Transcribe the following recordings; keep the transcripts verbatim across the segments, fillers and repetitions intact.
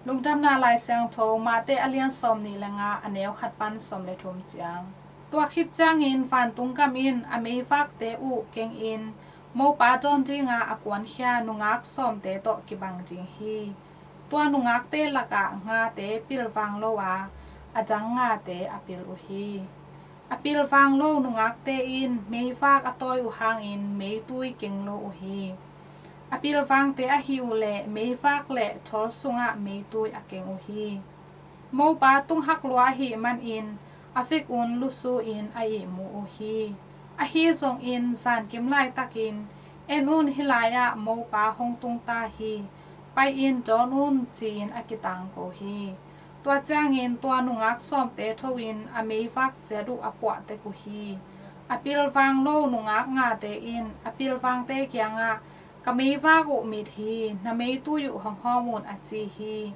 Lungdamna Lai Siangtho, Mate a lian sawm nih le nga, a neu khat pan sawm le thum ciang. Tua khit ciangin vantung gam in a meivakte uh kengin mopa dawn dinga a kuankhia nungak sawmte tawh kibang ding hi. Tua nungakte lakah ngate pilvang lo a, a dang ngate a pil uh hi. A pilvang lo nungakte in meivak a tawi uh hangin meitui keng lo uh hi. A pilvangte ahih uh leh meivak le thawl sungah meitui a keng uh hi. Mopa tunghak lua ahih manin a vekun lusu in a ihmu uh hi. Ahi zongin zankim laitakin, "En un, hih lai-ah mopa hong tung ta hi, pai-in dawn un," ci-in a kitangko hi. Tua ciangin tua nungak sawmte tho-in a meivak ciat uh a puah tek uh hi. A pilvang lo nungak ngate in a pilvangte kiangah, "Ka meivak uh mit hi, na meitui uh hong hawm un," a ci hi.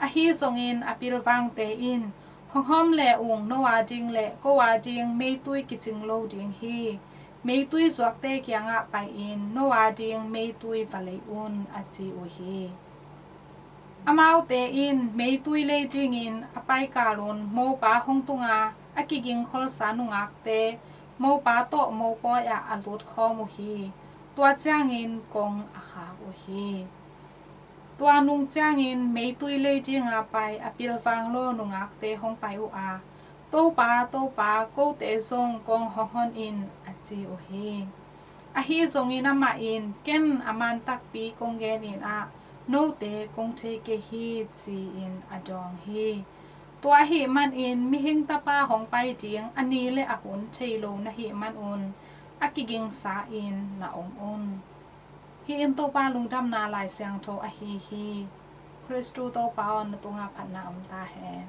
Ahi zongin a pilvangte in, "Hong hawm le ung, no a ding le ko a ding meitui kicing lo ding hi. Meitui zuakte kiangah pai-in no a ding meitui va lei un," a ci uh hi. Amaute in meitui lei dingin a paikal un mopa hong tunga a kigingkholsa nungakte mopa tawh mopawi ah a lutkhawm uh hi. Tua ciangin kong a khak uh hi. Tua nung ciangin meitui lei dinga pai a pilvang lo nungakte hong pai uh a, "Topa, Topa, kote zong kong hong hon in," a ci uh hi. Ahi zongin amah in, "Ken a man takpi kong genin ah, note kong thei kei hi," ci-in a dawng hi. Tua ahih manin Mihing Tapa hong pai ding a ni le a hun thei lo na hih manun a kigingsa in na om un. Hih in Topa Lungdamna Lai Siangtho ahi hi. Khristu Topa aw, na tungah phatna om ta hen.